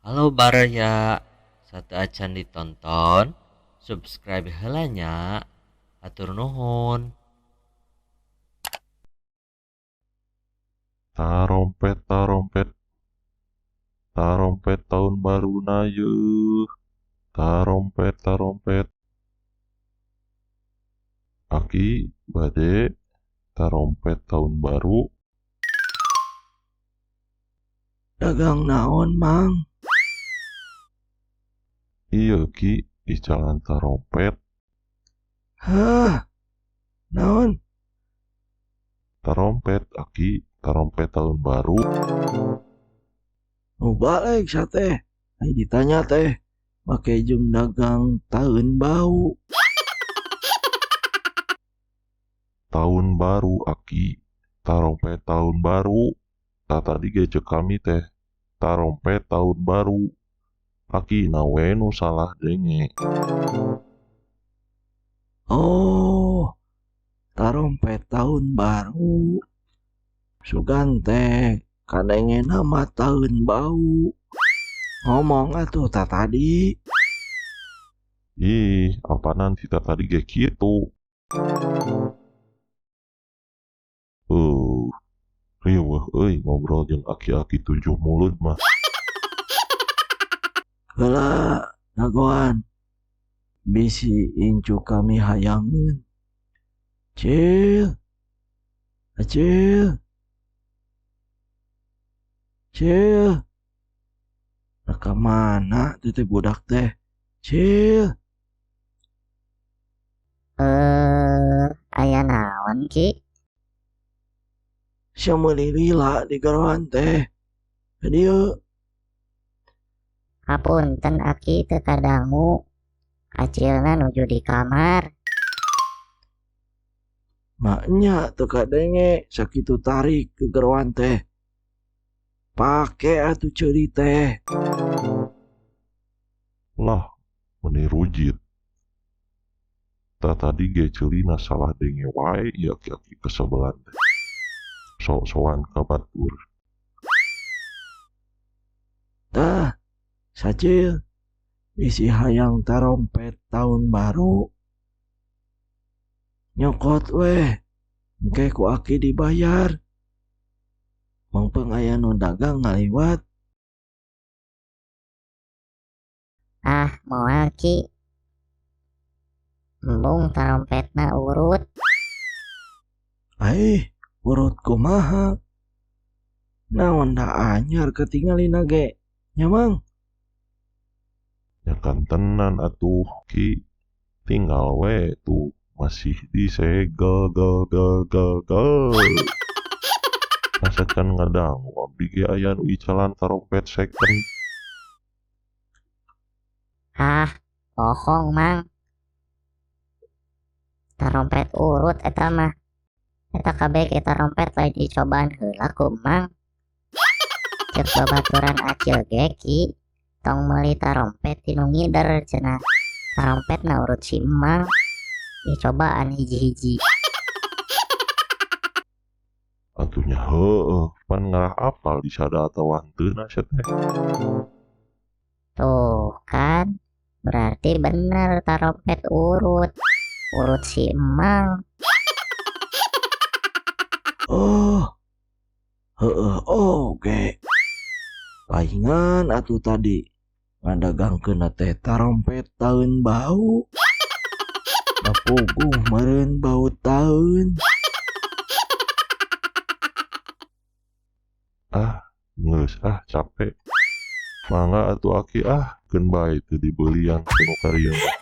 Halo baraya, sateuacan ditonton, subscribe heula nya. Hatur nuhun. Tarompet, tarompet, tarompet tahun baru na yeuh. Tarompet, tarompet. Aki bade tarompet tahun baru. Dagang naon, Mang? Ieu Ki icalan tarompet. Hah? Naon? Tarompet Aki, tarompet tahun baru. Nu baleg sia teh. Ai ditanya teh make jeung dagang taeun bau. Tahun baru Aki, tarompet tahun baru. Tah tadi ge ceuk kami teh tarompet tahun baru. Aki na we nu salah denge. Oh, tarompet tahun baru. Sugan teh kadengena mah taeun bau. Ngomong atuh ta tadi. Ih, apanan ti tadi ge kitu. Riweuh euy ngobrol jeung aki-aki tujuh mulut mah. Heula dagoan. Bisi incu kami hayangeun. Cil. Acil. Cil. Rek ka mana teh teh budak teh? Cil. Aya naon Ki? Sia meuli lila di garoan teh. Ka dieu. Hapunten Aki teu kadangu. Acilna nuju di kamar. Maknya teu kadenge sakitu tarik ke geroan teh. Pake atuh ceuli teh. Lah, meuni rujit. Tah tadi ge ceulina salah denge wae ieu aki-aki kesebelan teh. Sok-sokan ka batur. Tah, Sacil, bisi hayang tarompet tahun baru. Nyokot weh, engke ku aki dibayar. Mangpeung aya nu dagang ngaliwat. Ah, moal Ki. Embung tarompetna urut. Aih, urut kumaha? Naon da anyar katingalina ge, nya Mang? Ya kan tenan atuh Ki, tinggal we tuh masih disegel gel gel gel gel. Asa can ngadangu abdi ge aya nu icalan tarompet second. Ah, bohong Mang. Tarompet urut eta mah. Eta kabeh ge tarompet lain dicobaan heula ku Mang. Ceuk babaturan Acil ge Ki, tong meuli tarompet tinu ngider cenah. Tarompet na urut si Emang. Dicobaan hiji-hiji. Atuh nya heueuh, pan ngarah apal disada atawa henteu sia teh. Tuh kan, berarti bener tarompet urut. Urut si Emang. Oh, heueuh oge. Paingan atuh tadi ngadagangkeun teh tarompet taeun bau. Bapuguh meureun bau taeun. Ah, geus ah capek. Mangga atuh aki ah, keun bae teu dibeulian ku nu karieu mah.